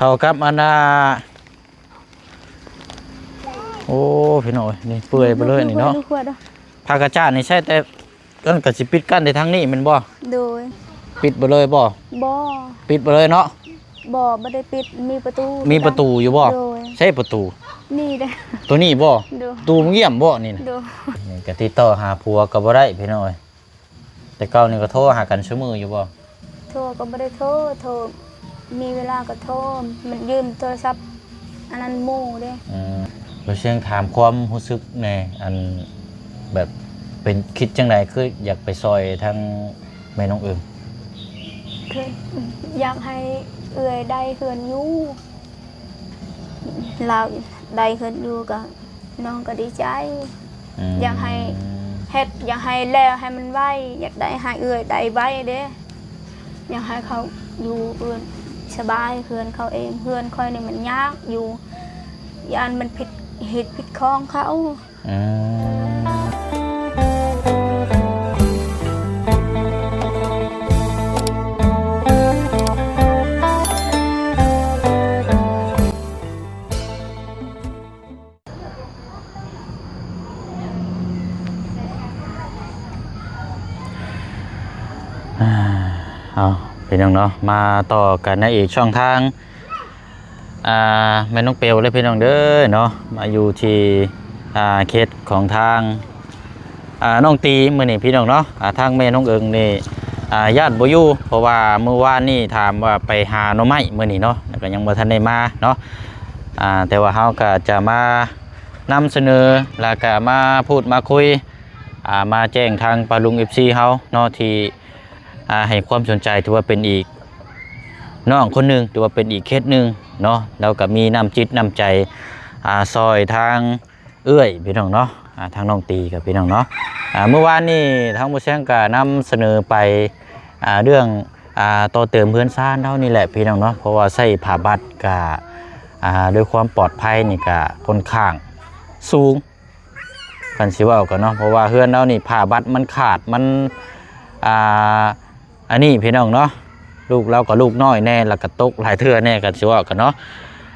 ເຂົ້າກັບອັນນ່າ ໂອ້ ພີ່ນ້ອງເອີຍ ນີ້ເປື່ອຍໄປເລີຍນີ້ເນາະ. ພາກະຈາດນີ້ໃຊ້ແຕ່ ອັນກໍຊິປິດກັ້ນແຕ່ທາງນີ້ແມ່ນບໍ່? ໂດຍ. ປິດໄປເລີຍບໍ່? ບໍ່. ປິດໄປເລີຍເນາະ? ບໍ່ ບໍ່ໄດ້ປິດ ມີປະຕູ ມີປະຕູຢູ່ບໍ່? ໂດຍ. ໃຊ້ປະຕູ ນີ້ເດ້ ໂຕນີ້ບໍ່? ໂດຍ. ປະຕູມັນຢ້ຽມບໍ່ນີ້ນະ? ໂດຍ. ນີ້ກໍຕິດຕໍ່ຫາຜົວກໍບໍ່ໄດ້ພີ່ນ້ອງເອີຍ. ແຕ່ເກົ່ານີ້ກໍໂທຫາກັນຊຸມື້ຢູ່ບໍ່? ໂທກໍບໍ່ໄດ້ໂທ ໂທ ມີເວລາກໍໂທ ມັນຢືມໂທລະສັບອັນນັ້ນໝູ່ເດ້. ອືມ ບໍ່ຊຽງຖາມຄວາມຮູ້ສຶກແດ່ ອັນ ແບບເປັນ ຄິດຈັ່ງໃດ ຄືຢາກໄປຊ່ອຍທາງແມ່ນ້ອງເອີງ? ຄືຢາກໃຫ້ເອື້ອຍໄດ້ເຮືອນຢູ່ ລາວໄດ້ເຮືອນຢູ່ກໍ ນ້ອງກໍດີໃຈ. ອືມ ຢາກໃຫ້ເຮັດ ຢາກໃຫ້ແລ້ວໃຫ້ມັນໄວ ຢາກໄດ້ໃຫ້ເອື້ອຍໄດ້ໄວເດ້ ຢາກໃຫ້ເຂົາຢູ່ເຮືອນສະບາຍ ເຮືອນເຂົາເອງ. ເຮືອນຂ້ອຍນີ້ມັນຍາກຢູ່ ຢ້ານມັນຜິດຮີດຜິດຄອງເຂົາ. ອືມ ເອົາ ພີ່ນ້ອງເນາະ ມາຕໍ່ກັນໃນອີກຊ່ອງທາງ ອ່າ ແມ່ນ້ອງເປວເດີພີ່ນ້ອງເດີເນາະ ມາຢູ່ທີ່ ອ່າ ເຂດຂອງທາງ ອ່າ ນ້ອງຕີມື້ນີ້ພີ່ນ້ອງເນາະ. ອ່າ ທາງແມ່ນ້ອງເອີງນີ້ ອ່າ ຢ້ານບໍ່ຢູ່ ເພາະວ່າມື້ວານນີ້ຖາມວ່າໄປຫາໜໍ່ໄມ້ມື້ນີ້ເນາະ ແລ້ວກໍຍັງບໍ່ທັນໄດ້ມາເນາະ. ອ່າ ແຕ່ວ່າເຮົາກໍຈະມານຳສະເໜີ ແລ້ວກໍມາພູດມາຄຸຍ ອ່າ ມາແຈ້ງທາງປ້າລຸງ ເອັຟຊີ ເຮົາເນາະ ທີ່ ອ່າ ໃຫ້ຄວາມສົນໃຈ ຖືວ່າເປັນອີກນ້ອງຄົນໜຶ່ງ ຖືວ່າເປັນອີກເຄສໜຶ່ງເນາະ. ລາວກໍມີນ້ຳຈິດນ້ຳໃຈ ອ່າ ຊ່ອຍທາງເອື້ອຍພີ່ນ້ອງເນາະ ອ່າ ທາງນ້ອງຕີກັບພີ່ນ້ອງເນາະ. ອ່າ ມື້ວານນີ້ທາງບໍ່ແຊງກໍນຳສະເໜີໄປ ອ່າ ເລື່ອງ ອ່າ ຕໍ່ເຕີມເຮືອນຊານເຮົານີ້ແຫຼະພີ່ນ້ອງເນາະ ເພາະວ່າໃຊ້ຜ້າບັດກໍ ອ່າ ດ້ວຍຄວາມປອດໄພນີ້ກໍຄ່ອນຂ້າງສູງ ຄັນຊິເວົ້າກັນເນາະ ເພາະວ່າເຮືອນລາວນີ້ຜ້າບັດມັນຂາດ ມັນ ອ່າ ອັນນີ້ພີ່ນ້ອງເນາະ ລູກລາວກໍລູກນ້ອຍແດ່ ແລ້ວກໍຕົກຫຼາຍເທື່ອແດ່ ຄັນຊິເວົ້າກັນເນາະ.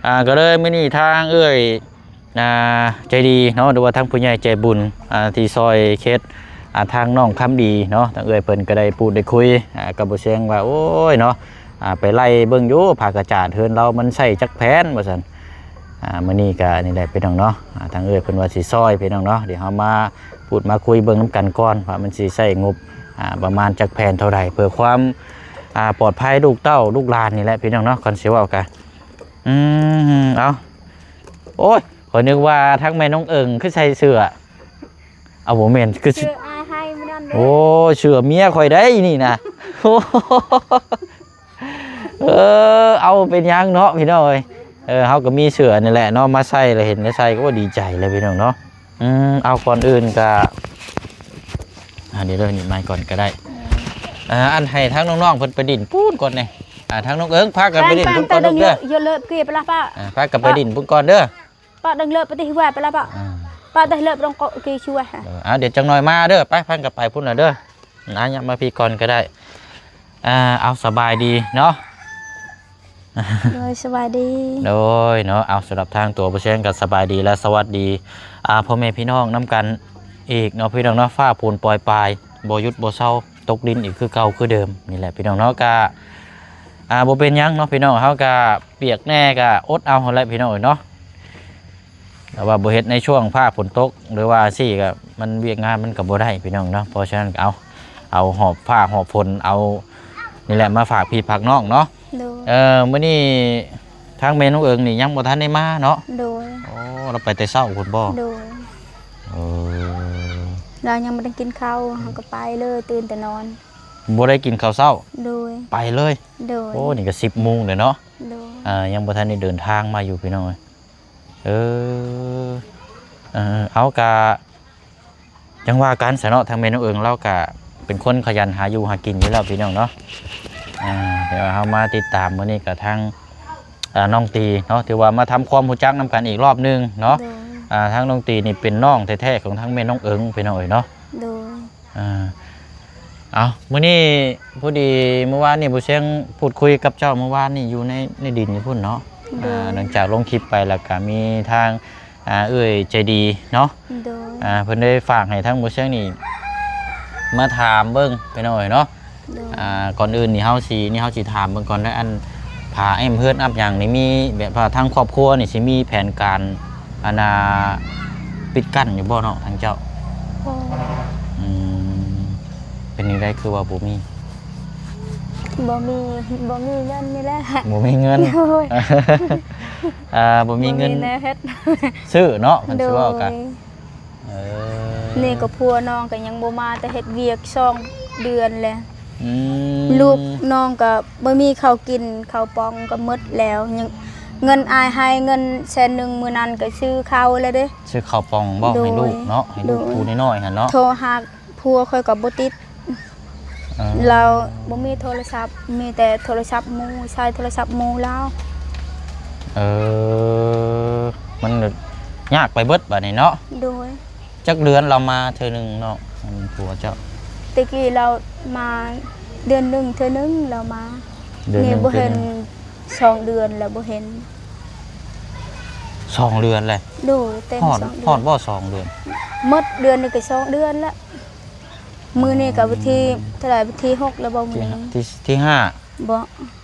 ອ່າ ກໍເລີຍມື້ນີ້ທາງເອື້ອຍ ອ່າ ໃຈດີເນາະ ຫຼືວ່າທາງຜູ້ໃຫຍ່ໃຈບຸນ ອ່າ ທີ່ຊ່ອຍເຂດ ອ່າ ທາງນ້ອງຄຳດີເນາະ ທາງເອື້ອຍເພິ່ນກໍໄດ້ພູດໄດ້ຄຸຍ ອ່າ ກັບບໍ່ແຊງວ່າ ໂອ້ຍເນາະ ອ່າ ໄປໄລ່ເບິ່ງຢູ່ ຜ້າກະຈາດເຮືອນລາວມັນໃຊ້ຈັກແຜ່ນວ່າຊັ້ນ. ອ່າ ມື້ນີ້ກໍນີ້ແຫຼະພີ່ນ້ອງເນາະ ອ່າ ທາງເອື້ອຍເພິ່ນວ່າຊິຊ່ອຍພີ່ນ້ອງເນາະ ດຽວເຮົາມາພູດມາຄຸຍເບິ່ງນຳກັນກ່ອນ ວ່າມັນຊິໃຊ້ງົບ ອ່າ ປະມານຈັກແຜ່ນເທົ່າໃດ ເພື່ອຄວາມ ອ່າ ປອດໄພລູກເຕົ້າລູກຫຼານນີ້ແຫຼະພີ່ນ້ອງເນາະ. ຄັນຊິເວົ້າກະ ອືມ ເອົາ ໂອ້ຍ ຂ້ອຍນຶກວ່າທາງແມ່ນ້ອງເອີງຄືໃສ່ເສື້ອ ເອົາ ບໍ່ແມ່ນ ຄື ເສື້ອອາຍໃຫ້ມື້ນັ້ນເດ້ ໂອ້ ເສື້ອເມຍຂ້ອຍໄດ໋ນີ້ນະ. ໂອ້ ເອີ ເອົາ ເປັນຫຍັງເນາະພີ່ນ້ອງເອີຍ ເອີ ເຮົາກໍມີເສື້ອນີ້ແຫຼະເນາະ ມາໃສ່ແລ້ວເຫັນໄດ້ໃສ່ກໍ ໂອ້ ດີໃຈເລີຍພີ່ນ້ອງເນາະ. ອືມ ເອົາ ກ່ອນອື່ນກໍ ອ່າ ດຽວເດີ ນີ້ມາກ່ອນກໍໄດ້. ອ່າ ອັນ ໃຫ້ທາງນ້ອງໆເພິ່ນໄປດິນປູ້ນກ່ອນແດ່ ອ່າ ທາງນ້ອງເອີງ ພາກັນໄປດິນປູ້ນກ່ອນເດີ ເອີ ພາກັນໄປດິນປູ້ນກ່ອນເດີ. ປະດັງເລີບປະຕິຫວາຍປະລະປະ ອ່າ ປະໄດ້ເລີບດອງເກາະເກຊວຍ ເອີ ອ່າ ດຽວຈັກໜ່ອຍມາເດີ ໄປ ພັນກັບໄປພຸ້ນລະເດີ ອ່າ ຍັບມາພີ້ກ່ອນກໍໄດ້. ອ່າ ເອົາ ສະບາຍດີເນາະ ໂດຍ ສະບາຍດີ ໂດຍເນາະ. ເອົາ ສຳລັບທາງຕົວບໍ່ແຊງກໍສະບາຍດີ ແລະ ສະຫວັດດີ ອ່າ ພໍ່ແມ່ພີ່ນ້ອງນຳກັນອີກເນາະ ພີ່ນ້ອງເນາະ. ຟ້າຝົນປອຍປາຍ ບໍ່ຢຸດບໍ່ເຊົາ ຕົກດິນອີກຄືເກົ່າຄືເດີມນີ້ແຫຼະ ພີ່ນ້ອງເນາະ. ກະ ອ່າ ບໍ່ເປັນຫຍັງເນາະ ພີ່ນ້ອງ ເຮົາກະປຽກແດ່ກະອົດເອົາຫັ້ນແຫຼະ ພີ່ນ້ອງເອີຍເນາະ. ແຕ່ວ່າບໍ່ເຮັດໃນຊ່ວງຟ້າຝົນຕົກ ຫຼືວ່າຊີ້ກະ ມັນ ວຽກງານມັນກະບໍ່ໄດ້ ພີ່ນ້ອງເນາະ. ເພາະສະນັ້ນກະເອົາ ເອົາຫອບຟ້າຫອບຝົນ ເອົານີ້ແຫຼະມາຝາກພີ່ຝາກນ້ອງເນາະ ໂດຍ. ເອີ ມື້ນີ້ທາງແມ່ນ້ອງເອີງນີ້ຍັງບໍ່ທັນໄດ້ມາເນາະ ໂດຍ. ໂອ້ ລາວໄປແຕ່ເຊົ້າພຸ້ນບໍ່ ໂດຍ. ເອີ ລາວຍັງບໍ່ໄດ້ກິນເຂົ້າ ເຮົາກໍໄປເລີຍ ຕື່ນແຕ່ນອນ ບໍ່ໄດ້ກິນເຂົ້າເຊົ້າ ໂດຍ ໄປເລີຍ ໂດຍ. ໂອ້ ນີ້ກໍສິບໂມງແລ້ວເນາະ ໂດຍ. ອ່າ ຍັງບໍ່ທັນໄດ້ເດີນທາງມາຢູ່ ພີ່ນ້ອງເອີຍ. ເອີ ເອີ ເອົາ ກະຈັ່ງວ່າກັນຊະເນາະ ທາງແມ່ນ້ອງເອີງລາວກະເປັນຄົນຂະຫຍັນຫາຢູ່ຫາກິນຢູ່ແລ້ວ ພີ່ນ້ອງເນາະ. ອ່າ ດຽວເຮົາມາຕິດຕາມມື້ນີ້ກະທາງ ອ່າ ນ້ອງຕີເນາະ ຖືວ່າມາທຳຄວາມຮູ້ຈັກນຳກັນອີກລອບໜຶ່ງເນາະ ໂດຍ. ອ່າ ທາງນ້ອງຕີນີ້ເປັນນ້ອງແທ້ໆຂອງທາງແມ່ນ້ອງເອີງ ພີ່ນ້ອງເອີຍເນາະ ໂດຍ. ອ່າ ເອົາ ມື້ນີ້ພໍດີ ມື້ວານນີ້ບໍ່ຊຽງພູດຄຸຍກັບເຈົ້າ ມື້ວານນີ້ຢູ່ໃນ ໃນດິນຢູ່ພຸ້ນເນາະ ໂດຍ ອ່າ ຫຼັງຈາກລົງຄລິບໄປ ແລ້ວກະມີທາງ ອ່າ ເອື້ອຍໃຈດີເນາະ ໂດຍ ອ່າ ເພິ່ນໄດ້ຝາກໃຫ້ທາງບໍ່ຊຽງນີ້ມາຖາມເບິ່ງ ພີ່ນ້ອງເອີຍເນາະ ໂດຍ ອ່າ ກ່ອນອື່ນນີ້ເຮົາຊິ ນີ້ເຮົາຊິຖາມເບິ່ງກ່ອນເດີ ອັນ ຝາແອ້ມເຮືອນອັບຫຍັງນີ້ ມີແບບວ່າທາງຄອບຄົວນີ້ຊິມີແຜນການ ອັນນ່າ ປິດກັ້ນຢູ່ບໍ່ເນາະ ທາງເຈົ້າ? ບໍ່ ອືມ ເປັນຈັ່ງໃດຄືວ່າບໍ່ມີ? ບໍ່ມີ ບໍ່ມີເງິນນີ້ແຫຼະ ບໍ່ມີເງິນ ໂດຍ ອ່າ ບໍ່ມີເງິນ ບໍ່ມີແນວເຮັດ ຊື້ເນາະ ຄັນຊິເວົ້າກະ ໂດຍ ເອີ ນີ້ກໍຜົວນ້ອງກໍຍັງບໍ່ມາ ແຕ່ເຮັດວຽກສອງເດືອນແລ້ວ ອືມ ລູກນ້ອງກໍບໍ່ມີເຂົ້າກິນ ເຂົ້າປ່ອງກໍໝົດແລ້ວ ຍັງ ເງິນອ້າຍໃຫ້ເງິນແສນໜຶ່ງ ມື້ນັ້ນກໍຊື້ເຂົ້າແລ້ວເດ້ ຊື້ເຂົ້າປ່ອງບໍ່ ໂດຍ ໃຫ້ລູກເນາະ ໃຫ້ລູກ ໂດຍ ຜູ້ນ້ອຍໆຫັ້ນເນາະ ໂທຫາ ຜົວຂ້ອຍກໍບໍ່ຕິດ ເອີ ລາວບໍ່ມີໂທລະສັບ ມີແຕ່ໂທລະສັບໝູ່ ໃຊ້ໂທລະສັບໝູ່ລາວ ເອີ ມັນຍາກໄປເບິດບາດນີ້ເນາະ ໂດຍ ຈັກເດືອນລາວມາເທື່ອໜຶ່ງເນາະ ອັນຜົວເຈົ້າ? ແຕ່ກີ້ລາວມາເດືອນໜຶ່ງເທື່ອໜຶ່ງ ລາວມາ ເດືອນໜຶ່ງ ນີ້ບໍ່ເຫັນ ເທື່ອໜຶ່ງ ສອງເດືອນແລ້ວ ບໍ່ເຫັນ ສອງເດືອນແລ້ວ ໂດຍ ເຕັມ ຮອດ ສອງເດືອນ ຮອດບໍ່ສອງເດືອນ? ໝົດເດືອນນີ້ກໍສອງເດືອນແລ້ວ ມື້ນີ້ກໍວັນທີເທົ່າໃດ ວັນທີຫົກແລ້ວບໍ່ ມື້ນີ້ ທີ ທີຫ້າ ບໍ່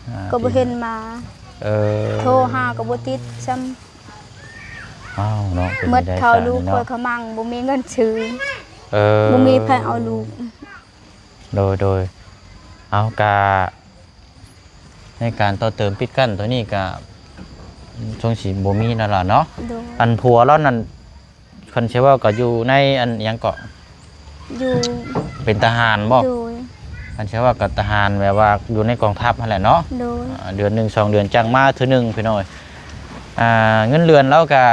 ອ່າ ກໍບໍ່ເຫັນມາ ເອີ ໂທຫາກໍບໍ່ຕິດຊ້ຳ ອ້າວເນາະ ເປັນ ໝົດ ໄດ້ ເຂົ້າລູກ ຂ້ອຍຂະມັງ ບໍ່ມີເງິນຊື້ ເອີ ບໍ່ມີໃຜເອົາລູກ ໂດຍ ໂດຍ ເອົາ ກະໃນການຕໍ່ເຕີມປິດກັ້ນໂຕນີ້ກະຊົງຊິບໍ່ມີແລ້ວລະເນາະ ໂດຍ ອັນຜົວລາວນັ້ນ ຄັນຊິເວົ້າກໍຢູ່ໃນອັນຫຍັງເກາະ ຢູ່ ເປັນທະຫານບໍ່? ໂດຍ ຄັນຊິເວົ້າກໍທະຫານແບບວ່າຢູ່ໃນກອງທັບຫັ້ນແຫຼະເນາະ ໂດຍ ອ່າ ເດືອນໜຶ່ງສອງເດືອນຈັ່ງມາເທື່ອໜຶ່ງພີ່ນ້ອງເອີຍ ອ່າ ເງິນເດືອນລາວກໍ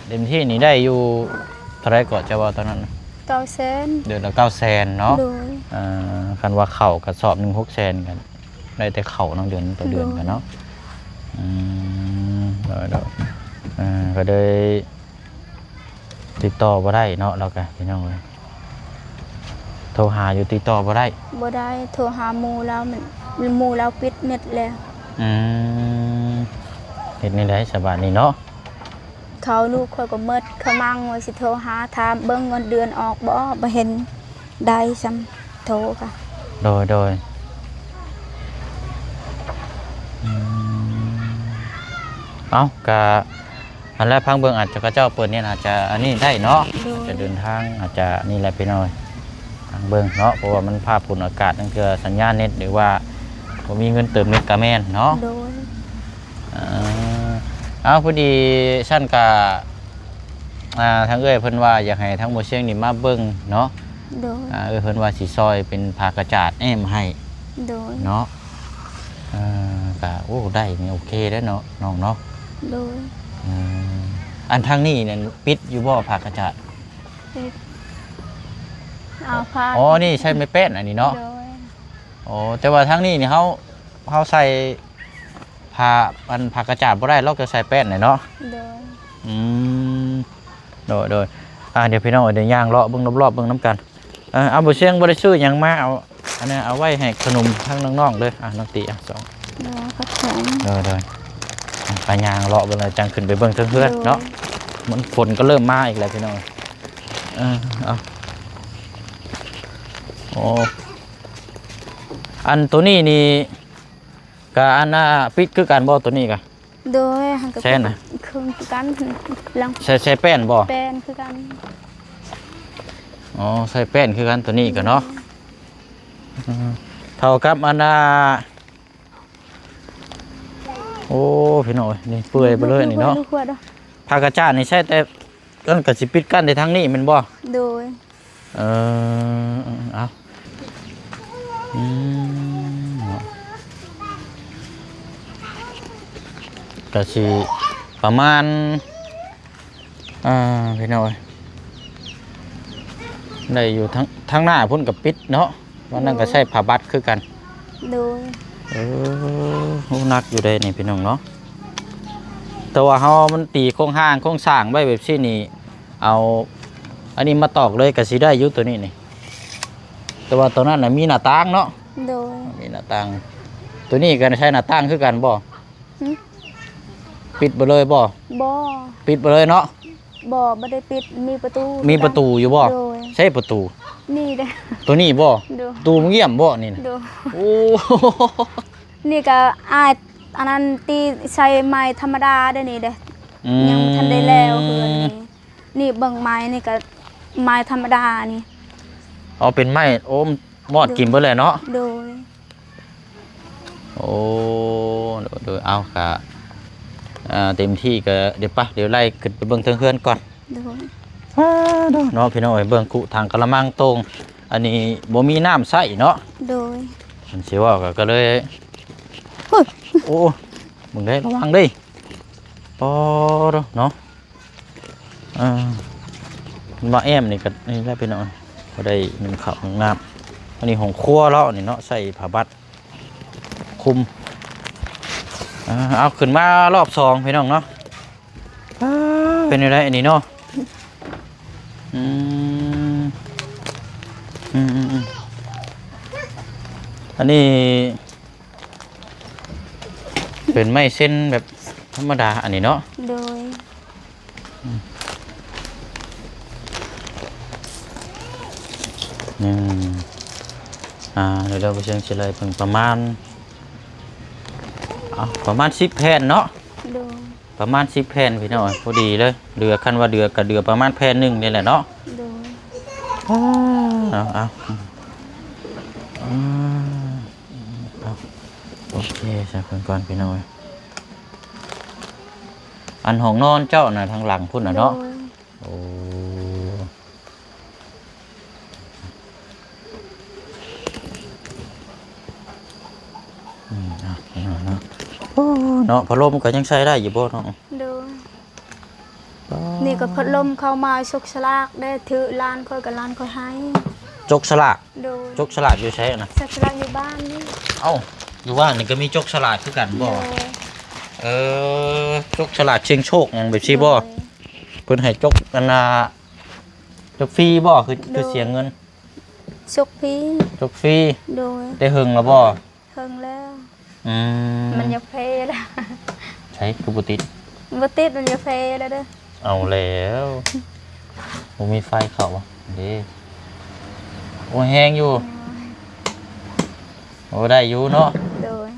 ເຕັມທີ່ນີ້ໄດ້ຢູ່ເທົ່າໃດເກາະ ເຈົ້າເວົ້າຕອນນັ້ນນະ? ເກົ້າແສນ ເດືອນລະເກົ້າແສນເນາະ ໂດຍ ອ່າ ຄັນວ່າເຂົ້າກະສອບໜຶ່ງຫົກແສນ ກໍໄດ້ແຕ່ເຂົ້າເນາະ ເດືອນຕໍ່ເດືອນ ໂດຍ ກັນເນາະ ອືມ ໂດຍໆ ອ່າ ກໍເລີຍ ຕິດຕໍ່ບໍ່ໄດ້ເນາະ ລາວກະ ພີ່ນ້ອງເອີຍ ໂທຫາຢູ່ຕິດຕໍ່ບໍ່ໄດ້ ບໍ່ໄດ້ ໂທຫາໝູ່ລາວ ມັນ ໝູ່ລາວປິດເນັດແລ້ວ ອືມ ເຮັດແນວໃດສະບາດນີ້ເນາະ ເຂົ້າລູກຂ້ອຍກໍໝົດຂະມັງ ວ່າຊິໂທຫາຖາມເບິ່ງເງິນເດືອນອອກບໍ່ ບໍ່ເຫັນໄດ້ຊ້ຳ ໂທກະ ໂດຍໆ ອືມ ເອົ້າ ກະ ອັນແລະ ພັງເບິ່ງ ອາດຈະ ເຂົາເຈົ້າເປີດເນັດ ອາດຈະອັນນີ້ໄດ້ເນາະ ໂດຍ ອາດຈະເດີນທາງ ອາດຈະນີ້ແຫຼະພີ່ນ້ອງ ພັງເບິ່ງເນາະ ເພາະວ່າມັນຟ້າຝົນອາກາດ ລາງເທື່ອສັນຍານເນັດ ຫຼືວ່າບໍ່ມີເງິນເຕີມເນັດກະແມ່ນເນາະ ໂດຍ ເອີ ເອົ້າ ພໍດີຊັ້ນກະ ອ່າ ທາງເອື້ອຍເພິ່ນວ່າຢາກໃຫ້ທາງບໍ່ຊຽງນີ້ມາເບິ່ງເນາະ ໂດຍ ອ່າ ເອື້ອຍເພິ່ນວ່າຊິຊ່ອຍເປັນຜ້າກະຈາດແອ້ມໃຫ້ ໂດຍ ເນາະ ເອີ ກະ ໂອ້ ໄດ້ນີ້ໂອເຄແລ້ວເນາະ ນ້ອງເນາະ ໂດຍ ເອີ ອັນທາງນີ້ນັ້ນປິດຢູ່ບໍ່ ຜ້າກະຈາດ? ປິດ ເອົາຜ້າ ອໍ ນີ້ໃຊ້ໄມ້ແປ້ນອັນນີ້ເນາະ ໂດຍ ອໍ ແຕ່ວ່າທາງນີ້ນີ້ເຮົາ ເຮົາໃສ່ຜ້າ ອັນ ຜ້າກະຈາດບໍ່ໄດ້ ເຮົາກໍໃສ່ແປ້ນແຫຼະເນາະ ໂດຍ ອືມ ໂດຍໆ ອ່າ ດຽວພີ່ນ້ອງເອີຍ ດຽວຍ່າງເລາະເບິ່ງລອບໆເບິ່ງນຳກັນ ເອີ ເອົາ ບໍ່ຊຽງບໍ່ໄດ້ຊື້ຫຍັງມາ ເອົາ ອັນນັ້ນເອົາໄວ້ໃຫ້ຂະໜົມທາງນ້ອງໆເດີ ອ່າ ນ້ອງຕີ ອ່າ ສອງ ໂດຍ ຂອບໃຈ ໂດຍໆ ອ່າ ໄປຍ່າງເລາະເບິ່ງ ແລ້ວຈັ່ງຂຶ້ນໄປເບິ່ງເທິງເຮືອນເນາະ ໂດຍ ມັນ ຝົນກໍເລີ່ມມາອີກແລ້ວພີ່ນ້ອງ ເອີ ເອົາ ໂອ້ ອັນໂຕນີ້ນີ້ ກະອັນນ່າ ປິດຄືກັນບໍ່ ໂຕນີ້ກະ? ໂດຍ ຫັ້ນກະ ແຊນນະ ເຄິ່ງຄືກັນ ຫຼັງ ໃສ່ ໃສ່ແປ້ນບໍ່? ແປ້ນຄືກັນ ອໍ ໃສ່ແປ້ນຄືກັນ ໂຕນີ້ກະເນາະ ໂດຍ ອືມ ເທົ່າກັບອັນນ່າ ໂອ້ ພີ່ນ້ອງເອີຍ ນີ້ເປື່ອຍໄປເລີຍນີ້ເນາະ ໂດຍ ໂດຍ ໂດຍ ໂດຍ ຜ້າກະຈາດນີ້ໃຊ້ແຕ່ ອັນກະຊິປິດກັ້ນແຕ່ທາງນີ້ແມ່ນບໍ່? ໂດຍ ເອີ ເອົາ ອືມ ເນາະ ກະຊິປະມານ ອ່າ ພີ່ນ້ອງເອີຍ ໄດ້ຢູ່ ທາງ ທາງໜ້າພຸ້ນກະປິດເນາະ ວັນນັ້ນກະໃຊ້ຜ້າບັດຄືກັນ ໂດຍ ເອີ ໂອ້ ໜັກຢູ່ເດ້ນີ້ພີ່ນ້ອງເນາະ ແຕ່ວ່າເຮົາມັນຕີໂຄງຮ່າງໂຄງສ້າງໄວ້ແບບຊີ້ນີ້ ເອົາອັນນີ້ມາຕອກເລີຍກະຊິໄດ້ຢູ່ໂຕນີ້ນີ້ ແຕ່ວ່າໂຕນັ້ນນະມີໜ້າຕ່າງເນາະ ໂດຍ ມີໜ້າຕ່າງ ໂຕນີ້ກະໃຊ້ໜ້າຕ່າງຄືກັນບໍ່? ຫຶ? ປິດເບິດເລີຍບໍ່? ບໍ່ ປິດເບິດເລີຍເນາະ? ບໍ່ ບໍ່ໄດ້ປິດ ມີປະຕູ ມີປະຕູຢູ່ບໍ່? ໂດຍ ໃຊ້ປະຕູ ນີ້ເດ້ ໂຕນີ້ບໍ່? ໂດຍ ປະຕູມັນຢ້ຽມບໍ່ນີ້ນະ? ໂດຍ ໂອ້ ນີ້ກໍອ້າຍອັນນັ້ນຕີໃສ່ໄມ້ທຳມະດາເດ້ນີ້ເດ້ ອືມ ຍັງບໍ່ທັນໄດ້ແລ້ວເຮືອນນີ້ ນີ້ເບິ່ງໄມ້ນີ້ກໍໄມ້ທຳມະດານີ້ ອໍ ເປັນໄມ້ ໂອ້ ມອດ ໂດຍ ກິນເບິດແລ້ວເນາະ? ໂດຍ ໂອ້ ໂດຍໆ ເອົາ ກະ ເຕັມທີ່ກະ ດຽວປະ ດຽວໄລ່ຂຶ້ນໄປເບິ່ງເທິງເຮືອນກ່ອນ ໂດຍ ອ້າ ເນາະ ພີ່ນ້ອງເອີຍ ເບິ່ງຄຸຖັງກະລະມັງໂຕ່ງ ອັນນີ້ບໍ່ມີນ້ຳໃຊ້ເນາະ? ໂດຍ ມັນຊິເວົ້າກະ ກະເລີຍ ໂອ້ຍ ໂອ້ ເບິ່ງເດ້ ລະວັງເດ້ ປໍ ເນາະ. ອ່າ ມາແອ້ມນີ້ກໍ ນີ້ແຫຼະພີ່ນ້ອງ ພໍໄດ້ໜຶ້ງເຂົ້າໜຶ້ງນ້ຳ ອັນນີ້ຫ້ອງຄົວລາວນີ້ເນາະ ໃສ່ຜ້າບັດຄຸມ ອ່າ ເອົາຂຶ້ນມາລອບສອງພີ່ນ້ອງເນາະ ອ່າ ເປັນຈັ່ງໃດອັນນີ້ເນາະ ອືມ ອືມ ອັນນີ້ ເປັນໄມ້ເຊັນແບບທຳມະດາອັນນີ້ເນາະ ໂດຍ ອືມ ອ່າ ດຽວເຮົາຊິໄລ່ເບິ່ງປະມານ ເອົາ ປະມານສິບແຜ່ນເນາະ ໂດຍ ປະມານສິບແຜ່ນພີ່ນ້ອງ ພໍດີເລີຍ ເຫຼືອ ຄັນວ່າເຫຼືອກໍເຫຼືອປະມານແຜ່ນໜຶ່ງນີ້ແຫຼະເນາະ ໂດຍ ເອົາ ເອົາ ອືມ ເອົາ ໂອເຄ ໃສ່ເພິ່ນກ່ອນພີ່ນ້ອງເອີຍ ອັນຫ້ອງນອນເຈົ້ານະ ທາງຫຼັງພຸ້ນນະເນາະ ໂດຍ ໂອ້ ອືມ ອ່ະ ເນາະ ໂອ້ ເນາະ ພັດລົມກໍຍັງໃຊ້ໄດ້ຢູ່ບໍ່ເນາະ? ໂດຍ ອໍ ນີ້ກໍພັດລົມເຂົ້າມາ ຈົກສະຫຼາກເດ້ ຖື ຫຼານຂ້ອຍກັບຫຼານຂ້ອຍໃຫ້ ຈົກສະຫຼາກ ໂດຍ ຈົກສະຫຼາກຢູ່ໃສນະ? ຈັບສະຫຼາກຢູ່ບ້ານນີ້ ເອົ້າ ຢູ່ບ້ານນີ້ກໍມີຈົກສະຫຼາກຄືກັນບໍ່? ໂດຍ ເອີ ຈົກສະຫຼາກຊຽງໂຊກຫຍັງແບບຊີ້ບໍ່? ໂດຍ ເພິ່ນໃຫ້ຈົກອັນນ່າ ຈົກຟຣີບໍ່? ຄື ໂດຍ ຄືເສຍເງິນ? ຈົກຟຣີ ຈົກຟຣີ ໂດຍ ໄດ້ເຫິງແລ້ວບໍ່? ເຫິງແລ້ວ ອືມ ມັນຢາກເພແລ້ວ ໃສ ຄືບໍ່ຕິດ? ບໍ່ຕິດ ມັນຢາກເພແລ້ວເດີ ເອົາແລ້ວ ບໍ່ມີໄຟເຂົ້າເດ້ ໂອ້ ແຮງຢູ່ ໂອ້ ໄດ້ຢູ່ເນາະ ໂດຍ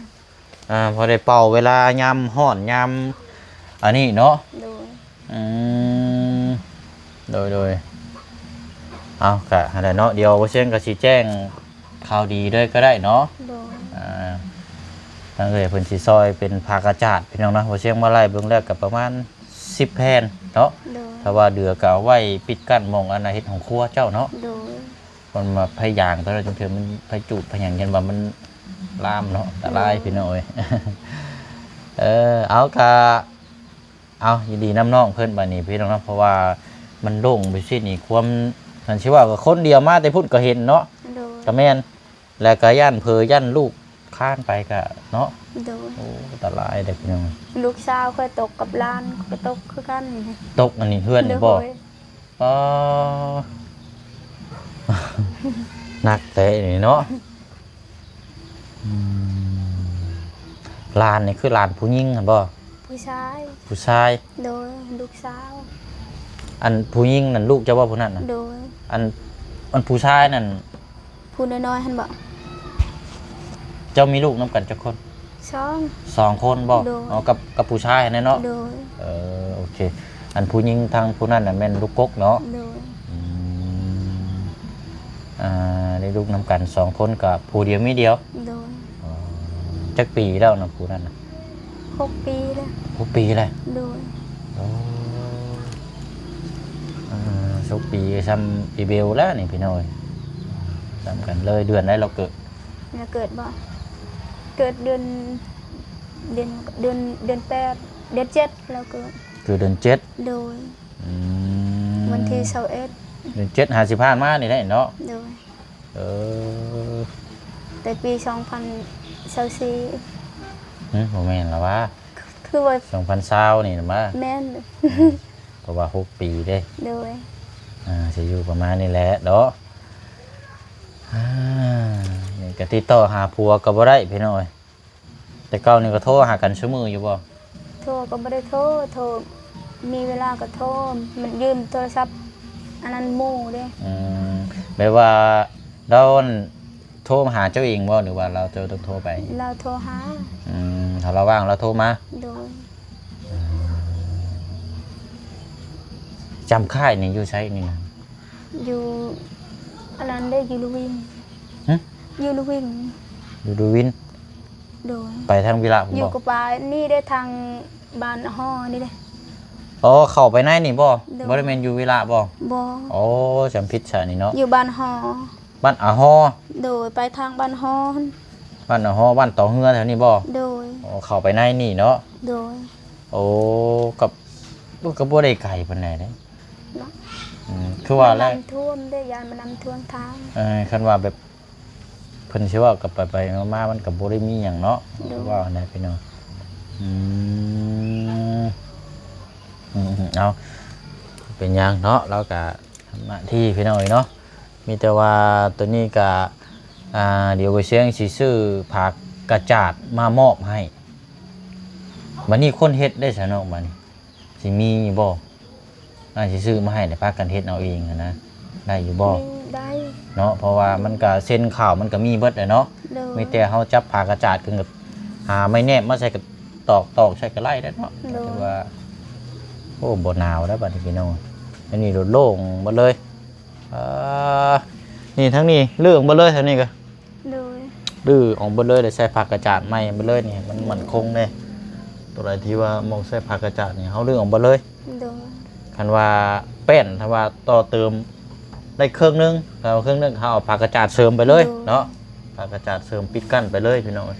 ອ່າ ພໍໄດ້ເປົ່າເວລາຍາມຮ້ອນຍາມອັນນີ້ເນາະ ໂດຍ ອືມ ໂດຍໆ ເອົາ ກະຫັ້ນແຫຼະເນາະ ດຽວບໍ່ຊຽງກໍຊິແຈ້ງຂ່າວດີເລີຍກໍໄດ້ເນາະ ໂດຍ ອ່າ ທາງເອື້ອຍເພິ່ນຊິຊ່ອຍເປັນພາກອາຈານ ພີ່ນ້ອງເນາະ ບໍ່ຊຽງມາໄລ່ເບິ່ງແລ້ວກໍປະມານສິບແຜ່ນເນາະ ໂດຍ ຖ້າວ່າເຫຼືອກໍເອົາໄວ້ປິດກັ້ນໝ່ອງອັນນ່າເຮັດຫ້ອງຄົວເຈົ້າເນາະ ໂດຍ ມັນມາໄພຢາງຕົວນັ້ນ ຈັ່ງເທື່ອມັນໄພຈູດໄພຫຍັງ ຢ້ານວ່າມັນລາມເນາະ ອັນຕະລາຍ ໂດຍ ພີ່ນ້ອງເອີຍ ເອີ ເອົາ ກະ ເອົາ ຍິນດີນຳນ້ອງເພິ່ນບາດນີ້ພີ່ນ້ອງເນາະ ເພາະວ່າມັນໂລ່ງໄປຊີ້ນີ້ ຄວາມ ຄັນຊິເວົ້າກໍຄົນດຽວມາແຕ່ພຸ້ນກໍເຫັນເນາະ ໂດຍ ກໍແມ່ນ ແລ້ວກໍຢ້ານເຜີຢ້ານລູກຄານໄປກໍເນາະ ໂດຍ ໂອ້ ອັນຕະລາຍເດ້ພີ່ນ້ອງ ລູກສາວຂ້ອຍຕົກກັບຫຼານກໍຕົກຄືກັນ ຕົກອັນນີ້ເຮືອນນີ້ບໍ່? ໂດຍ ອໍ ໜັກແທ້ນີ້ເນາະ ອືມ ຫຼານນີ້ຄືຫຼານຜູ້ຍິງຫັ້ນບໍ່? ຜູ້ຊາຍ ຜູ້ຊາຍ ໂດຍ ລູກສາວ ອັນຜູ້ຍິງນັ້ນລູກເຈົ້າບໍ່ຜູ້ນັ້ນນະ? ໂດຍ ອັນ ອັນຜູ້ຊາຍນັ້ນ ຜູ້ນ້ອຍໆຫັ້ນບໍ? ເຈົ້າມີລູກນຳກັນຈັກຄົນ? ສອງ ສອງຄົນບໍ? ໂດຍ ອໍ ກັບ ກັບຜູ້ຊາຍຫັ້ນແຫຼະເນາະ? ໂດຍ ເອີ ໂອເຄ ອັນຜູ້ຍິງທາງຜູ້ນັ້ນນະແມ່ນລູກກົກເນາະ? ໂດຍ ອືມ ອ່າ ໄດ້ລູກນຳກັນສອງຄົນ ກັບຜູ້ດຽວເມຍດຽວ? ໂດຍ ອໍ ຈັກປີແລ້ວນະຜູ້ນັ້ນນະ? ຫົກປີແລ້ວ ຫົກປີແລ້ວ ໂດຍ ໂອ້ ອ່າ ຫົກປີຊ່ຳອີເບວແລ້ວນີ້ພີ່ນ້ອງເອີຍ ຊ່ຳກັນເລີຍ ເດືອນໃດລາວເກີດ? ລາວເກີດບໍ່? ເກີດເດືອນ ເດືອນ ເດືອນ ເດືອນແປດ ເດືອນເຈັດລາວເກີດ ເກີດເດືອນເຈັດ ໂດຍ ອືມ ວັນທີຊາວເອັດ ເດືອນເຈັດຫາຊິຜ່ານມານີ້ແຫຼະເນາະ ໂດຍ ເອີ ແຕ່ປີສອງພັນຊາວສີ່ ຫຶ ບໍ່ແມ່ນລະຫວາ? ຄືວ່າ ສອງພັນຊາວນີ້ນະມາ ແມ່ນ ເພາະວ່າຫົກປີເດ້ ໂດຍ ອ່າ ຊິຢູ່ປະມານນີ້ແຫຼະເນາະ ອ່າ ນີ້ກໍຕິດຕໍ່ຫາຜົວກໍບໍ່ໄດ້ພີ່ນ້ອງເອີຍ ແຕ່ເກົ່ານີ້ກໍໂທຫາກັນຊຸມື້ຢູ່ບໍ່? ໂທກໍບໍ່ໄດ້ໂທ ໂທ ມີເວລາກໍໂທ ມັນຢືມໂທລະສັບອັນນັ້ນໝູ່ເດ້. ອືມ ແບບວ່າລາວ ອັນ ໂທມາຫາເຈົ້າເອງບໍ່ ຫຼືວ່າລາວ ເຈົ້າຕ້ອງໂທໄປ? ລາວໂທຫາ. ອືມ ຖ້າລາວວ່າງລາວໂທມາ. ໂດຍ. ອືມ ຈຳຄ້າຍນີ້ຢູ່ໃສນີ້ນະ? ຢູ່ອັນນັ້ນເດ້ ຢູ່ລະວິງ. ຫຶ? ຢູ່ລະວິງ. ຢູ່ລະວິງ? ໂດຍ. ໄປທາງວິລະພຸ້ນບໍ່? ຢູ່ກະປານີ້ເດ້ ທາງບ້ານຫໍນີ້ເດ້. ອໍ ເຂົ້າໄປໃນນີ້ບໍ່? ໂດຍ. ບໍ່ໄດ້ແມ່ນຢູ່ວິລະບໍ່? ບໍ່. ໂອ້ ຈຳຜິດຊະນີ້ເນາະ. ຢູ່ບ້ານຫໍ. ບ້ານອາຫໍ? ໂດຍ ໄປທາງບ້ານຫໍ. ບ້ານອາຫໍ ບ້ານຕໍເຮືອແຖວນີ້ບໍ່? ໂດຍ. ອໍ ເຂົ້າໄປໃນນີ້ເນາະ. ໂດຍ. ໂອ້ ກໍ ກໍບໍ່ໄດ້ໄກປານໃດເດ້ເນາະ. ອືມ ຄືວ່າແຫຼະ ນ້ຳຖ້ວມເດ້ ຢ້ານມັນນ້ຳຖ້ວມທາງ. ເອີ ຄັນວ່າແບບ ເພິ່ນຊິເວົ້າກັນໄປໆມາໆ ມັນກໍບໍ່ໄດ້ມີຫຍັງເນາະ. ໂດຍ. ວ່າຫັ້ນນະພີ່ນ້ອງ. ອືມ ອືມ ເອົາ ເປັນຫຍັງເນາະ ລາວກະທຳໜ້າທີ່ພີ່ນ້ອງເອີຍເນາະ. ມີແຕ່ວ່າໂຕນີ້ກະ ອ່າ ດຽວບ່າວຊຽງຊິຊື້ຜ້າກະຈາດມາມອບໃຫ້. ບັດນີ້ຄົນເຮັດໄດ້ຊະເນາະ ບັດນີ້ຊິມີຢູ່ບໍ່? ອາ ຊິຊື້ມາໃຫ້ ແລ້ວພາກັນເຮັດເອົາເອງຫັ້ນນະ ໄດ້ຢູ່ບໍ່? ມີ ໄດ້ເນາະ. ເພາະວ່າມັນກະເຊັ່ນຂາວ ມັນກະມີເບິດແຫຼະເນາະ. ໂດຍ. ມີແຕ່ເຮົາຈັບຜ້າກະຈາດ ຄືຫາໄມ້ແນບມາໃສ່ ກະຕອກໆໃສ່ກະໄດ້ແລ້ວເນາະ. ໂດຍ. ຖືວ່າ ໂອ້ ບໍ່ໜາວແລ້ວບັດນີ້ພີ່ນ້ອງ. ອັນນີ້ໂລ່ງເບິດເລີຍ. ອ່າ ນີ້ທາງນີ້ເລື່ອງເບິດເລີຍ ທາງນີ້ກະ ໂດຍ. ຮື້ອອກເບິດເລີຍ ແລ້ວໃສ່ຜ້າກະຈາດໃໝ່ເບິດເລີຍນີ້ ມັນໝັ້ນຄົງເດ້. ໂຕໃດທີ່ວ່າໝ່ອງໃສ່ຜ້າກະຈາດນີ້ ເຮົາຮື້ອອກເບິດເລີຍ. ໂດຍ. ຄັນວ່າແປ້ນ ຖ້າວ່າຕໍ່ເຕີມໄດ້ເຄິ່ງໜຶ່ງ ຖ້າວ່າເຄິ່ງໜຶ່ງ ເຮົາເອົາຜ້າກະຈາດເສີມໄປເລີຍ ໂດຍ ເນາະ. ຜ້າກະຈາດເສີມປິດກັ້ນໄປເລີຍພີ່ນ້ອງເອີຍ.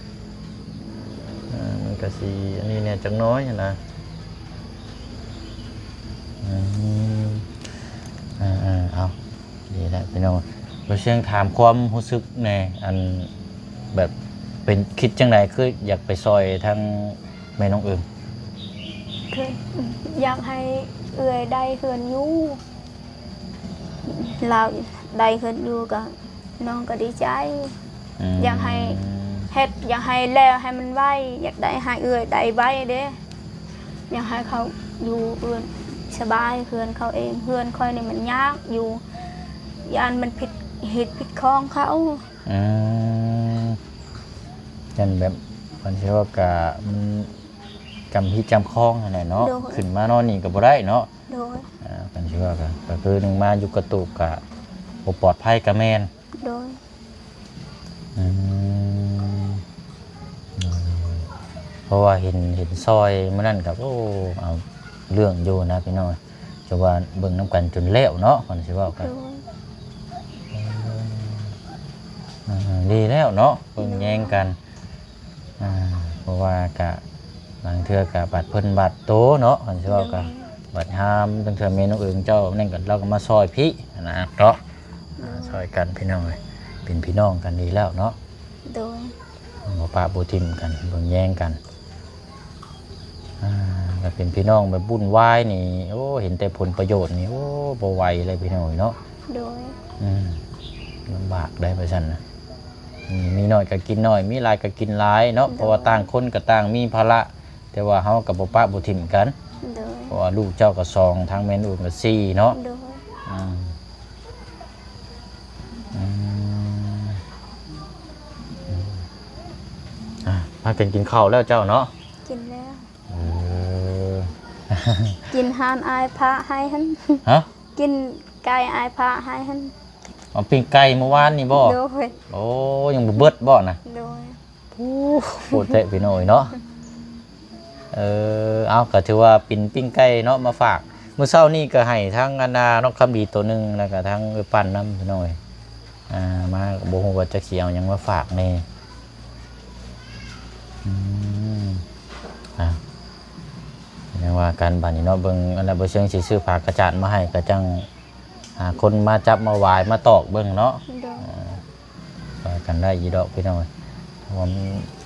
ເອີ ມັນກະຊິອັນນີ້ແດ່ຈັກໜ້ອຍຫັ້ນນະ. ອືມ ເອີໆ ເອົາ ດີແລ້ວພີ່ນ້ອງ. ບ່າວຊຽງຖາມຄວາມຮູ້ສຶກແດ່ ອັນ ແບບເປັນ ຄິດຈັ່ງໃດ ຄືຢາກໄປຊ່ອຍທາງແມ່ນ້ອງເອີງ? ຄືຢາກໃຫ້ເອື້ອຍໄດ້ເຮືອນຢູ່ ລາວໄດ້ເຮືອນຢູ່ກະ ນ້ອງກໍດີໃຈ. ອືມ ຢາກໃຫ້ເຮັດ ຢາກໃຫ້ແລ້ວໃຫ້ມັນໄວ ຢາກໄດ້ໃຫ້ເອື້ອຍໄດ້ໄວເດ້. ຢາກໃຫ້ເຂົາຢູ່ເຮືອນສະບາຍ ເຮືອນເຂົາເອງ. ເຮືອນຂ້ອຍນີ້ມັນຍາກຢູ່ ຢ້ານມັນຜິດຮີດຜິດຄອງເຂົາ. ອືມ ຢ້ານແບບ ຄັນຊິວ່າກະ ມັນຈຳຮີດຈຳຄອງຫັ້ນແຫຼະເນາະ. ໂດຍ. ຂຶ້ນມານອນນີ້ກໍບໍ່ໄດ້ເນາະ. ໂດຍ. ອ່າ ຄັນຊິວ່າກໍ ກໍຄືໜຶ່ງມາຢູ່ກະຕູບກະບໍ່ປອດໄພກະແມ່ນ. ໂດຍ. ອືມ ເພາະວ່າເຫັນ ເຫັນຊ່ອຍມື້ນັ້ນກໍ ໂອ້ ເອົາເລື່ອງຢູ່ນະພີ່ນ້ອງ. ຈະວ່າເບິ່ງນຳກັນຈົນແລ້ວເນາະ ຄັນຊິເວົ້າກັນ. ໂດຍ. ເອີ ເອີ ເອີ ດີແລ້ວເນາະ ເບິ່ງແຍງກັນ. ອ່າ ເພາະວ່າກະ ບາງເທື່ອກະບາດເພິ່ນບາດໂຕເນາະ ຄັນຊິເວົ້າກະ. ໂດຍ. ບາດຍາມ ບາງເທື່ອແມ່ນ້ອງເອີງເຈົ້ານັ້ນກໍ ລາວກໍມາຊ່ອຍພີ້ຫັ້ນນະເນາະ. ໂດຍ. ຊ່ອຍກັນພີ່ນ້ອງເອີຍ ເປັນພີ່ນ້ອງກັນດີແລ້ວເນາະ. ໂດຍ. ບໍ່ປະບໍ່ຖິ້ມກັນ ເບິ່ງແຍງກັນ. ອ່າ ຖ້າເປັນພີ່ນ້ອງແບບວຸ້ນວາຍນີ້ ໂອ້ ເຫັນແຕ່ຜົນປະໂຫຍດນີ້ ໂອ້ ບໍ່ໄຫວເລີຍພີ່ນ້ອງເອີຍເນາະ. ໂດຍ. ອືມ ລຳບາກໄດ໋ ວ່າຊັ້ນນະ. ອືມ ມີໜ້ອຍກໍກິນໜ້ອຍ ມີຫຼາຍກໍກິນຫຼາຍເນາະ. ໂດຍ. ເພາະວ່າຕ່າງຄົນກໍຕ່າງມີພາລະ ແຕ່ວ່າເຮົາກໍບໍ່ປະບໍ່ຖິ້ມກັນ. ໂດຍ. ເພາະວ່າລູກເຈົ້າກໍສອງ ທາງແມ່ນ້ອງເອີງກໍສີ່ເນາະ. ໂດຍ. ອ່າ ອືມ ອືມ ອ່າ ພາກັນກິນເຂົ້າແລ້ວເຈົ້າເນາະ? ກິນແລ້ວ. ເອີ ກິນຮ້ານອ້າຍພະໃຫ້ຫັ້ນ. ຮະ? ກິນໄກ່ອ້າຍພະໃຫ້ຫັ້ນ. ເອົາປີ້ງໄກ່ມື້ວານນີ້ບໍ່? ໂດຍ. ໂອ້ ຍັງບໍ່ເບິດບໍ່ນະ? ໂດຍ. ໂອ້ ໂພດແທ້ພີ່ນ້ອງເອີຍເນາະ. ເອີ ເອົາ ກໍຖືວ່າເປັນປີ້ງໄກ່ເນາະ ມາຝາກ. ມື້ເຊົ້ານີ້ກໍໃຫ້ທາງອັນນ່າ ນ້ອງຄຳດີໂຕໜຶ່ງ ແລ້ວກໍທາງເອື້ອຍປັ້ນນຳພີ່ນ້ອງເອີຍ. ອ່າ ມາກໍບໍ່ຮູ້ວ່າຈັກຊິເອົາຫຍັງມາຝາກແດ່. ອືມ ອ່າ ຍັງວ່າກັນບາດນີ້ເນາະ. ເບິ່ງອັນນ່າ ບໍ່ເຊີງຊິຊື້ຜ້າກະຈາດມາໃຫ້ ກໍຈັ່ງຫາຄົນມາຈັບມາຫວາຍມາຕອກເບິ່ງເນາະ. ໂດຍ. ອ່າ ຊ່ອຍກັນໄດ້ຢູ່ດອກພີ່ນ້ອງເອີຍ ເພາະວ່າມັນ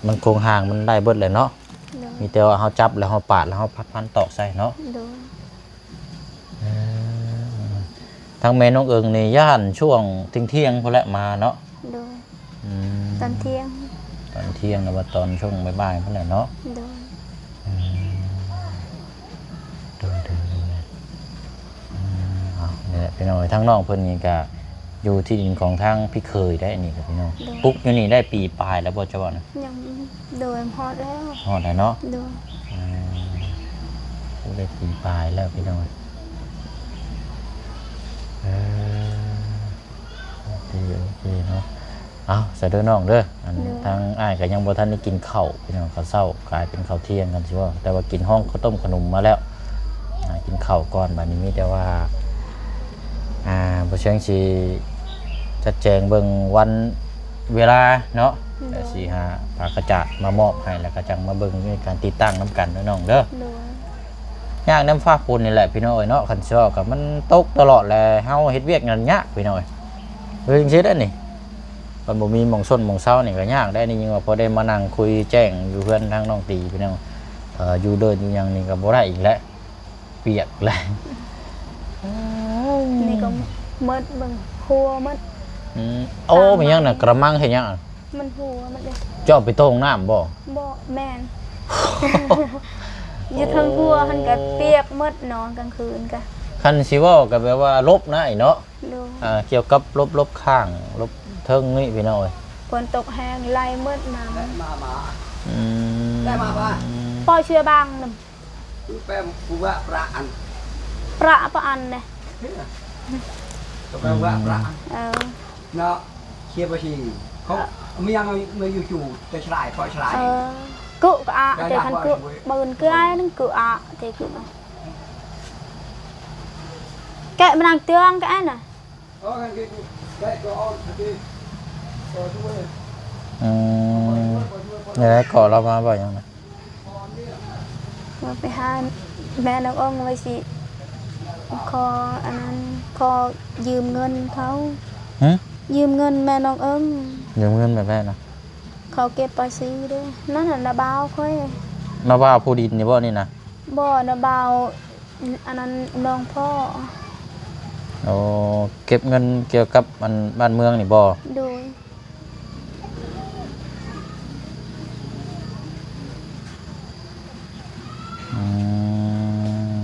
ມັນໂຄງຮ່າງມັນໄດ້ເບິດແຫຼະເນາະ. ໂດຍ. ມີແຕ່ວ່າເຮົາຈັບແລ້ວເຮົາປາດແລ້ວເຮົາພັນຕອກໃສ່ເນາະ. ໂດຍ. ເອີ ທາງແມ່ນ້ອງເອີງນີ້ຢ້ານຊ່ວງທ່ຽງໆ ພຸ້ນແຫຼະມາເນາະ. ໂດຍ. ອືມ ຕອນທ່ຽງ ຕອນທ່ຽງ ຫຼືວ່າຕອນຊ່ວງບ່າຍໆ ພຸ້ນແຫຼະເນາະ. ໂດຍ. ອືມ ພີ່ນ້ອງເອີຍ ທາງນ້ອງເພິ່ນນີ້ກະຢູ່ທີ່ດິນຂອງທາງພີ່ເຂີຍໄດ໋ ອັນນີ້ກະພີ່ນ້ອງ ໂດຍ ປຸກຢູ່ນີ້ໄດ້ປີປາຍແລ້ວບໍ່ ເຈົ້າວ່ານະ? ຍັງ ໂດຍ ຮອດແລ້ວ ຮອດແລ້ວເນາະ ໂດຍ ອ່າ ປຸກໄດ້ປີປາຍແລ້ວພີ່ນ້ອງ ເອີ ໂອເຄ ໂອເຄເນາະ ເອົາ ສາທຸນ້ອງເດີ ອັນ ໂດຍ ທາງອ້າຍກະຍັງບໍ່ທັນໄດ້ກິນເຂົ້າ ພີ່ນ້ອງ ເຂົ້າເຊົ້າກາຍເປັນເຂົ້າທ່ຽງກັນຊິເວົ້າ ແຕ່ວ່າກິນຮອງເຂົ້າຕົ້ມເຂົ້າໜົມມາແລ້ວ ຫາກິນເຂົ້າກ່ອນ ບາດນີ້ມີແຕ່ວ່າ ອ່າ ບໍ່ຊຽງຊິຈັດແຈງເບິ່ງວັນເວລາເນາະ ໂດຍ ແລ້ວຊິຫາຜ້າຂະຈາດມາມອບໃຫ້ ແລ້ວກະຈັ່ງມາເບິ່ງໃນການຕິດຕັ້ງນຳກັນເດີນ້ອງເດີ ໂດຍ ຍາກນຳຟ້າຝົນນີ້ແຫຼະພີ່ນ້ອງເອີຍເນາະ ຄັນຊິເວົ້າກະມັນຕົກຕະຫຼອດແຫຼະ ເຮົາເຮັດວຽກງານຍາກພີ່ນ້ອງເອີຍ ເອີ ຈັ່ງຊີ້ເດ້ນີ້ ມັນບໍ່ມີໝ່ອງຊົນໝ່ອງເຊົານີ້ກະຍາກໄດ໋ ໄດ້ຍິນວ່າພໍໄດ້ມານັ່ງຄຸຍແຈ້ງຢູ່ເຮືອນທາງນ້ອງຕີພີ່ນ້ອງ ເອີ ຢູ່ເດີນຢູ່ຫຍັງນີ້ກະບໍ່ໄດ້ອີກແຫຼະ ປຽກແລ້ວ ນີ້ກະໝົດເບິ່ງ ຮົ່ວໝົດ ອືມ ໂອ້ ແມ່ນຫຍັງນະ ກະລະມັງເຮັດຫຍັງ ມັນຮົ່ວໝົດເດ້ ເຈົ້າເອົາໄປໂຕ່ງນ້ຳບໍ່? ບໍ່ ແມ່ນ ຢູ່ເທິງຮົ້ວຫັ້ນກະປຽກໝົດເນາະ ກາງຄືນກະ ຄັນຊິເວົ້າກະແບບວ່າຫຼົບນະ ເນາະ ໂດຍ ອ່າ ກ່ຽວກັບຫຼົບ ຫຼົບຂ້າງ ຫຼົບເທິງນີ້ພີ່ນ້ອງເອີຍ ຝົນຕົກແຮງໄຫຼໝົດນ້ຳ ອືມ ປ່ອຍເຊືອບາງນຳ ແປມຜູ້ວ່າປະອັນ ປະປະອັນເດ້ ກະແປວ່າປະອັນ ເອີ ເນາະ ເຊຍບໍ່ຊິ ເຂົາມີຫຍັງມາຢູ່ຈູ່ແຕ່ຊະລາຍ ປ່ອຍຊະລາຍ ເອີ ກຸກະອະ ແຕ່ຄັນກຸບືນກາຍນັ້ນກຸອະ ແຕ່ກຸ ແກະມານັ່ງເຕືອງກະອັນນະ ອືມ ແລ້ວເກາະລາວມາເວົ້າຫຍັງນະ? ວ່າໄປຫາແມ່ນ້ອງເອິ້ງວ່າຊິຂໍອັນນັ້ນ ຂໍຢືມເງິນເຂົາ ຫື? ຢືມເງິນແມ່ນ້ອງເອິ້ງ ຢືມເງິນແບບໃດນະ? ເຂົາເກັບພາສີເດ້ ນັ້ນນະ ນ້າບ່າວຂ້ອຍ ນ້າບ່າວຜູ້ດິນນີ້ບໍ່ນີ້ນະ? ບໍ່ ນ້າບ່າວ ອັນນັ້ນນ້ອງພໍ່ ໂອ້ ເກັບເງິນກ່ຽວກັບອັນບ້ານເມືອງນີ້ບໍ່? ໂດຍ ອືມ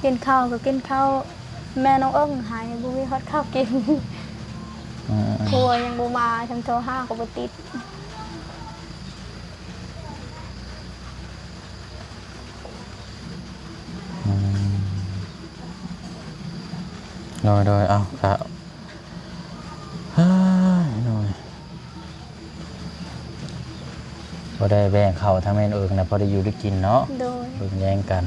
ກິນເຂົ້າກະກິນເຂົ້າ ແມ່ນ້ອງເອິ້ງໃຫ້ ບໍ່ມີຮອດເຂົ້າກິນ ອືມ ຜົວຍັງບໍ່ມາ ຊັ້ນໂທຫາກະບໍ່ຕິດ. ອືມ ໂດຍໆ ເອົາ ກະ ເຮີ້ຍ ໂດຍ ບໍ່ໄດ້ແບ່ງເຂົ້າທາງແມ່ນເອີງນະ ພໍໄດ້ຢູ່ໄດ້ກິນເນາະ ໂດຍ ເບິ່ງແຍງກັນ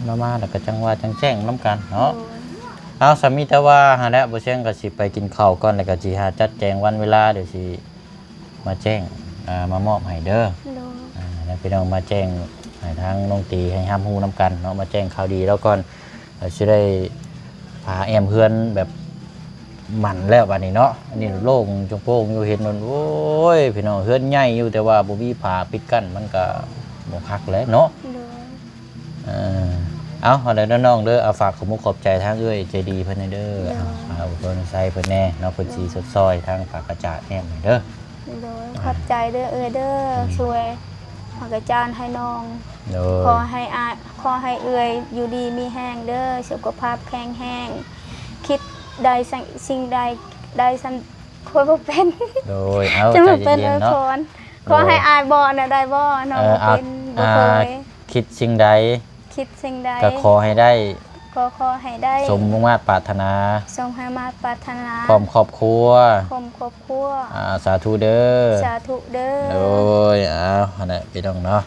ອືມ ມາໆ ແລ້ວກະຈັ່ງວ່າຈັ່ງແຈ້ງນຳກັນເນາະ ໂດຍ ເອົາ ສາມີແຕ່ວ່າຫັ້ນແຫຼະ ບໍ່ຊຽງກະຊິໄປກິນເຂົ້າກ່ອນ ແລ້ວກະຊິຫາຈັດແຈງວັນເວລາ ດຽວຊິ ມາແຈ້ງ ອ່າ ມາມອບໃຫ້ເດີ ໂດຍ ອ່າ ແລ້ວພີ່ນ້ອງມາແຈ້ງໃຫ້ທາງນ້ອງຕີໃຫ້ຮັບຮູ້ນຳກັນເນາະ ມາແຈ້ງຂ່າວດີລາວກ່ອນ ລາວຊິໄດ້ຝາແອ້ມເຮືອນແບບໝັ້ນແລ້ວບາດນີ້ເນາະ ອັນນີ້ ໂດຍ ໂລ່ງໂຈງໂປ່ງຢູ່ ເຫັນມັນ ໂອ້ຍ ພີ່ນ້ອງ ເຮືອນໃຫຍ່ຢູ່ ແຕ່ວ່າບໍ່ມີຝາປິດກັ້ນ ມັນກະບໍ່ຄັກແຫຼະເນາະ ໂດຍ ເອີ ເອົາ ເອົາແລ້ວເດີນ້ອງເດີ ເອົາ ຝາກຂອບມຸກຂອບໃຈທາງເອື້ອຍໃຈດີເພິ່ນແດ່ເດີ ໂດຍ ເອົາ ເອົາເພິ່ນໃສ່ເພິ່ນແດ່ເນາະ ເພິ່ນ ໂດຍ ຊິຊົດຊ່ອຍທາງຝາກກະຈາດແອ້ມໃຫ້ເດີ ໂດຍ ອ່າ ຂອບໃຈເດີເອື້ອຍເດີ ອືມ ຊ່ວຍຝາກກະຈາດໃຫ້ນ້ອງ ໂດຍ ຂໍໃຫ້ອາ ຂໍໃຫ້ເອື້ອຍຢູ່ດີມີແຮງເດີ ສຸຂະພາບແຂງແຮງ ຄິດໄດ້ສິ່ງ ສິ່ງໃດໄດ້ສ່ຳ ຂ້ອຍບໍ່ເປັນ ໂດຍ ເອົາ ໃຈເຢັນໆ ເນາະ ຂໍໃຫ້ອ້າຍບໍ່ນະ ໄດ້ບໍ່ ນ້ອງ ເອີ ບໍ່ເປັນ ບໍ່ເຄີຍ ອ່າ ຄິດສິ່ງໃດ ຄິດສິ່ງໃດ ກະຂໍໃຫ້ໄດ້ ກໍຂໍໃຫ້ໄດ້ ສົມມຸ່ງມາດປາດຖະໜາ ສົມໃຫ້ມາດປາດຖະໜາ ພ້ອມຄອບຄົວ ພ້ອມຄອບຄົວ ອ່າ ສາທຸເດີ ສາທຸເດີ ໂດຍ ເອົາ ຫັ້ນແຫຼະພີ່ນ້ອງເນາະ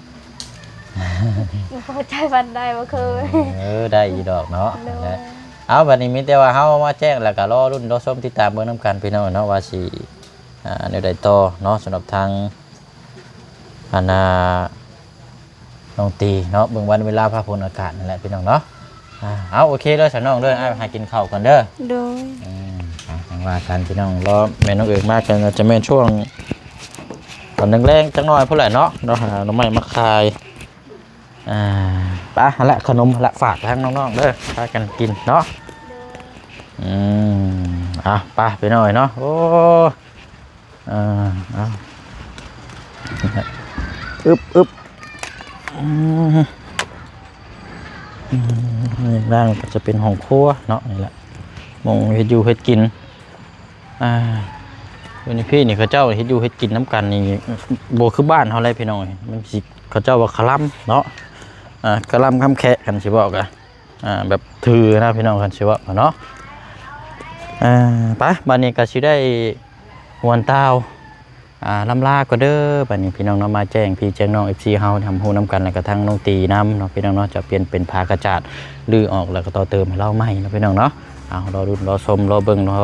ບໍ່ເຂົ້າໃຈປານໃດ ບໍ່ເຄີຍ ເອີ ໄດ້ຢູ່ດອກເນາະ ໂດຍ ຫັ້ນແຫຼະ ເອົາ ບາດນີ້ມີແຕ່ວ່າເຮົາມາແຈ້ງ ແລ້ວກະລໍລຸ້ນລໍຊົມຕິດຕາມເບິ່ງນຳກັນພີ່ນ້ອງເນາະ ວ່າຊິ ອ່າ ແນວໃດຕໍ່ເນາະ ສຳລັບທາງ ອັນນ່າ ນ້ອງຕີເນາະ ເບິ່ງວັນເວລາຟ້າຝົນອາກາດນັ້ນແຫຼະພີ່ນ້ອງເນາະ ອ່າ ເອົາ ໂອເຄເດີ ສາວນ້ອງເດີ ອ້າຍຫາກິນເຂົ້າກ່ອນເດີ ໂດຍ ອືມ ອ່າ ຈັ່ງວ່າກັນພີ່ນ້ອງ ລໍແມ່ນ້ອງເອິກມາ ກະຈະແມ່ນຊ່ວງຕອນແລງໆ ຈັກໜ້ອຍພຸ້ນແຫຼະເນາະ ເຮົາຫາໜໍ່ໄມ້ມາຂາຍ ອ່າ ໄປ ຫັ້ນແຫຼະ ຂະໜົມຫັ້ນແຫຼະ ຝາກທາງນ້ອງໆ ເດີ ພາກັນກິນເນາະ ອືມ ອ່ະ ໄປພີ່ນ້ອງເນາະ ໂອ້ ອ່າ ເອົາ ອຶບ ອຶບ ອື ອືມ ອືມ ນີ້ລ່າງກໍຈະເປັນຫ້ອງຄົວເນາະ ນີ້ແຫຼະ ໝ່ອງເຮັດຢູ່ເຮັດກິນ. ອ່າ ຢູ່ໃນພີ້ນີ້ເຂົາເຈົ້າເຮັດຢູ່ເຮັດກິນນຳກັນນີ້ ບໍ່ຄືບ້ານເຮົາແຫຼະພີ່ນ້ອງເອີຍ ມັນຊິ ເຂົາເຈົ້າວ່າຄະລຳເນາະ ອ່າ ຄະລຳຄຳແຄະ ຄັນຊິເວົ້າກະ ອ່າ ແບບຖືນະພີ່ນ້ອງ ຄັນຊິເວົ້າເນາະ. ອ່າ ໄປ ບາດນີ້ກໍຊິໄດ້ຫວນຕ່າວ ອ່າ ລ່ຳລາກ່ອນເດີ ບາດນີ້ພີ່ນ້ອງເນາະ ມາແຈ້ງພີ່ແຈ້ງນ້ອງ ເອັຟຊີ ເຮົາຮັບຮູ້ນຳກັນ ແລ້ວກໍທັງນ້ອງຕີນຳເນາະ ພີ່ນ້ອງເນາະ ຈະປ່ຽນເປັນຜ້າກະຈາດ ຮື້ອອກ ແລ້ວກໍຕໍ່ເຕີມໃຫ້ລາວໃໝ່ເນາະ ພີ່ນ້ອງເນາະ. ເອົາ ລໍລຸ້ນ ລໍຊົມ ລໍເບິ່ງ ລໍ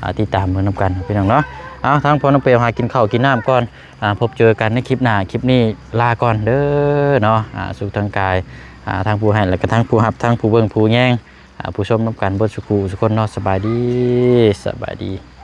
ອ່າ ຕິດຕາມເບິ່ງນຳກັນ ພີ່ນ້ອງເນາະ. ເອົາ ທາງພໍ່ນ້ອງເປວຫາກິນເຂົ້າກິນນ້ຳກ່ອນ ອ່າ ພົບເຈີກັນໃນຄລິບໜ້າ ຄລິບນີ້ລາກ່ອນເດີເນາະ. ອ່າ ສຸກທາງກາຍ ອ່າ ທາງຜູ້ໃຫ້ ແລ້ວກໍທັງຜູ້ຮັບ ທັງຜູ້ເບິ່ງຜູ້ແຍງ ອ່າ ຜູ້ຊົມນຳກັນເບິດສູ່ຜູ້ສູ່ຄົນເນາະ. ສະບາຍດີ ສະບາຍດີ.